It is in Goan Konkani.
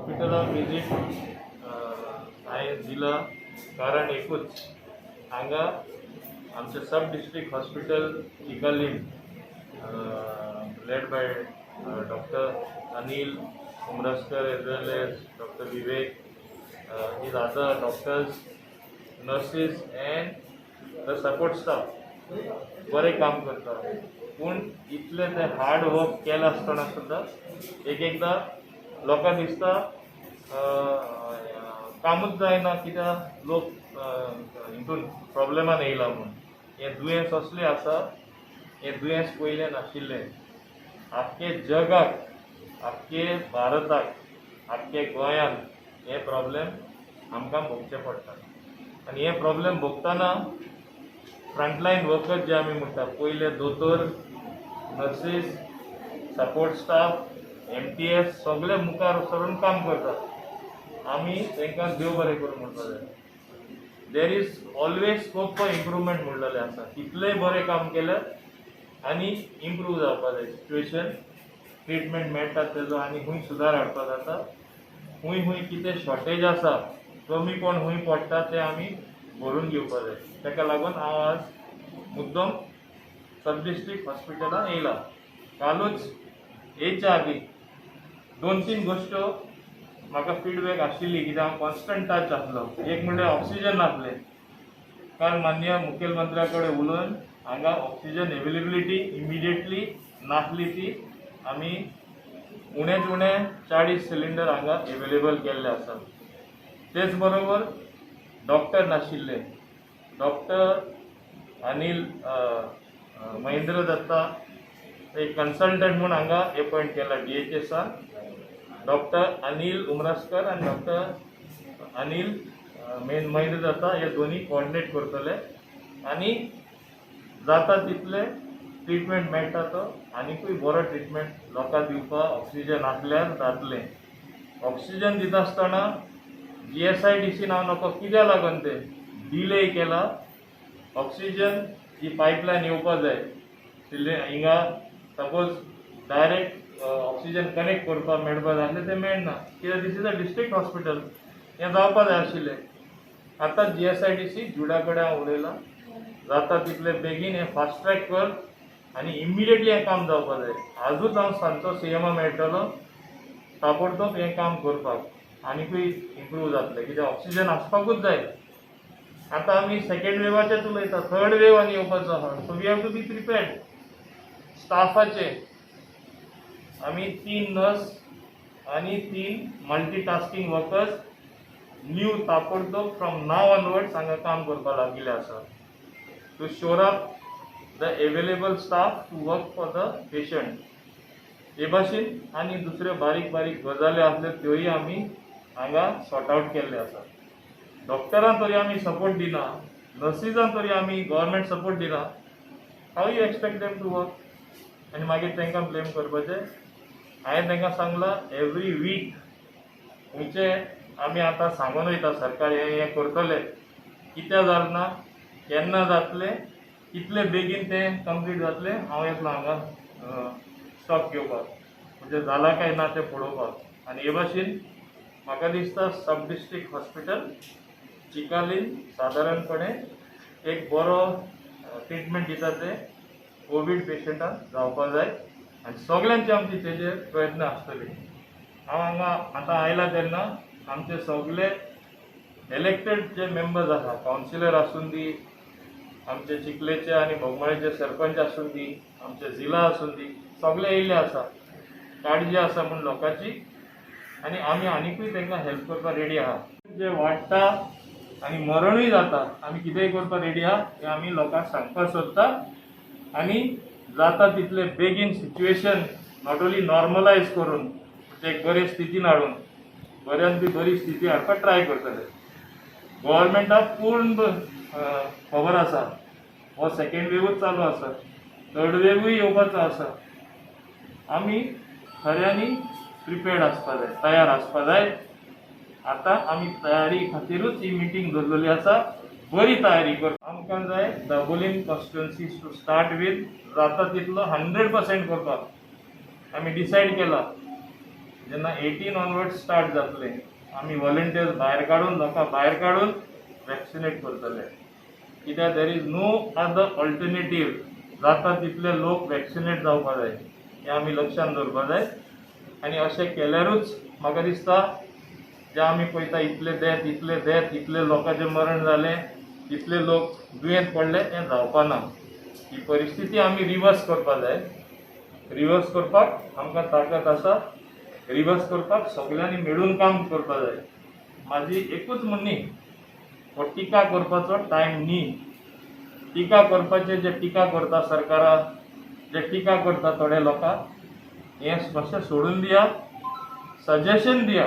हॉस्पिटलाक विजीट हांवें दिला कारण एकूच, हांगा आमचें सब district hospital Chicalim, led by Doctor Anil Umraskar as well as Doctor Vivek, his other doctors, nurses and the support staff बरें काम करता. पूण इतलें तें हार्ड वर्क केलें आसतना सुद्दां एक एकदां लोकांक दिसता कामूच जायना, कित्याक लोक हितून प्रॉब्लेमान येयला म्हूण. हें दुयेंस असलें आसा, हें दुयेंस पयलें नाशिल्लें. आख्खे जगाक, आख्खे भारताक, आख्खे गोंयांत हें प्रॉब्लेम आमकां भोगचें पडटा आनी हें प्रॉब्लेम भोगतना फ्रंटलायन वर्कर्स जे आमी म्हणटा, पयले दोतोर, नर्सीस, सपोर्ट स्टाफ, एमटीएस, सगळे मुखार सरून काम करतात. आमी तांकां देव बरें करूं म्हणपाक जाय. There is always scope for improvement म्हणलेलें आसा. कितलेंय बरें काम केलें आनी इम्प्रूव जावपा जाय सिच्युएशन. ट्रिटमेंट मेळटा तेजो आनी खूंय सुदार हाडपा जाता, खूंय खूंय कितें शॉर्टेज आसा, कमीपण खूंय पडटा, तें आमी भरून घेवपा जाय. ताका लागून हांव आज मुद्दम सब डिस्ट्रिक्ट हॉस्पिटलान येयला. कालूच येयच्या आदीं दोन तीन गोश्ट्यो म्हाका फिडबॅक आशिल्ली, कित्याक हांव कॉन्स्टंट टच आसलो. एक म्हणल्यार ऑक्सिजन नासलें. काल माननीय मुखेलमंत्र्या कडेन उलोवन हांगा ऑक्सिजन एवेलेबिलिटी इमिडिएटली नासली, ती आमी उणेच उणे 40 सिलिंडर हांगा एवेलेबल केल्ले आसात. तेच बरोबर डॉक्टर नाशिल्ले. डॉक्टर अनिल महेंद्र दत्ता एक कन्सल्टंट म्हूण हांगा एपॉयंट केला डीएचएसान. डॉक्टर अनिल उमरास्कर आनी डॉक्टर अनिल महेंद्र दत्ता हे दोनी कोऑर्डिनेट करतले आनी जाता तितले ट्रिटमेंट मेळटा तो आनिकूय बरो ट्रिटमेंट लोकांक दिवपाक ऑक्सिजन आसल्यार जातलें. ऑक्सिजन दिता आसतना जीएसआयडीसी हांव नको कित्याक लागून ते डिले केला. ऑक्सिजन जी पायपलायन येवपा जाय हिंगा, सपोज डायरेक्ट ऑक्सिजन कनेक्ट करपाक मेळपा जाय आसलें, तें मेळना कित्याक this is a district hospital. हें जावपा जाय आशिल्लें. आतां जीएसआयडीसी जुडा कडेन हांव उलयलां, जाता तितले बेगीन हें फास्ट ट्रॅक कर आनी इमिडिएटली हें काम जावपा जाय. आजूच हांव सांजचो सीएमा मेळटलो ताबडतोब हें काम करपाक, आनिकूय इम्प्रूव जातलें, कित्याक ऑक्सिजन आसपाकूच जाय. आतां आमी सेकंड वेवाचेच उलयता, थर्ड वेव आनी येवपाचो आहा, so we have to be prepared. स्टाफाचे आमी तीन नर्स आनी तीन मल्टीटास्कींग वर्कर्स न्यू ताबडतोब फ्रॉम नाव ऑनवर्ड्स हांगा काम करपाक लागिल्ले आसा to shore up the available staff to work for the patient. हे भाशेन आनी दुसऱ्यो बारीक बारीक गजाली आसल्यो, त्योय आमी हांगा सॉर्ट आवट केल्ले आसा. डॉक्टरां तरी आमी सपोर्ट दिना, नर्सीजां तरी आमी गव्हर्मेंट सपोर्ट दिना, how you expect them to work? आनी मागीर तांकां ब्लेम करपाचें. हांवें तांकां सांगलां, एवरी वीक खंयचे आमी आतां सांगून वयता, सरकार हें हें करतले, कित्याक जालें ना, केन्ना जातलें, कितले बेगीन तें कंप्लीट जातलें. हांव येतलो हांगा स्टॉक घेवपाक, म्हणजे जालां काय ना तें पळोवपाक. आनी हे भाशेन म्हाका दिसता सब डिस्ट्रिक्ट हॉस्पिटल चिकालीन सादारणपणे एक बरो ट्रिटमेंट दिता ते कोवीड पेशंटाक जावपा जाय आनी सगल्यांचे आमचे तेजेर प्रयत्न आसतले. हांव हांगा आतां आयला तेन्ना आमचे सगळे इलेक्टेड जे मेंबर्स आसा, कावन्सिलर आसूं दी, आमचे चिखलेचे आनी बोगमाळेचे सरपंच आसूं दी, आमचे जिला आसूं दी, सगळे येयल्ले आसा. काळजी आसा म्हूण लोकांची आनी आमी आनिकूय तांकां हेल्प करपाक रेडी आहा. जे वाडटा आनी मरणूय जाता, आमी कितेंय करपाक रेडी आहा हें आमी लोकांक सांगपाक सोदता. आनी जाता तितले बेगीन सिच्युएशन not only normalise करून, ते एक बरे स्थितीन हाडून, बऱ्यान ती बरी स्थिती हाडपाक ट्राय करतले. गव्हर्मेंटाक पूर्ण खबर आसा, हो सेकंड वेवूच चालू आसा, थर्ड वेवूय येवपाचो आसा. आमी खऱ्यांनी प्रिपेर्ड आसपा जाय, तयार आसपा जाय. आतां आमी तयारी खातीरूच ही मिटींग दवरलेली आसा. बरी तयारी कर आमकां जाय. Dabolim constituency to start with जाता तितलो 100% करपाक आमी डिसायड केला. जेन्ना 18 ऑनवर्ड स्टार्ट जातलें, आमी वॉलंटियर्स भायर काडून, लोकां भायर काडून वॅक्सिनेट करतले, कित्याक there is no other alternative. जाता तितले लोक वॅक्सिनेट जावपा जाय, हें आमी लक्षांत दवरपा जाय. आनी अशें केल्यारूच म्हाका दिसता जे आमी पळयता इतले डेथ, इतले डेथ, इतले लोकांचें मरण जालें, इतले लोक दुयेंत पडले, हें जावपा ना. ही परिस्थिती आमी रिवर्स करपा जाय. रिवर्स करपाक आमकां ताकद आसा. रिवर्स करपाक सगल्यांनी मेळून काम करपा जाय. म्हाजी एकूच म्हणणी, हो टिका करपाचो टायम न्ही. टिका करपाचे जे टिका करता सरकारा, जे टिका करता थोडे लोकांक, हें मातशें सोडून दिया. सजेशन दिया.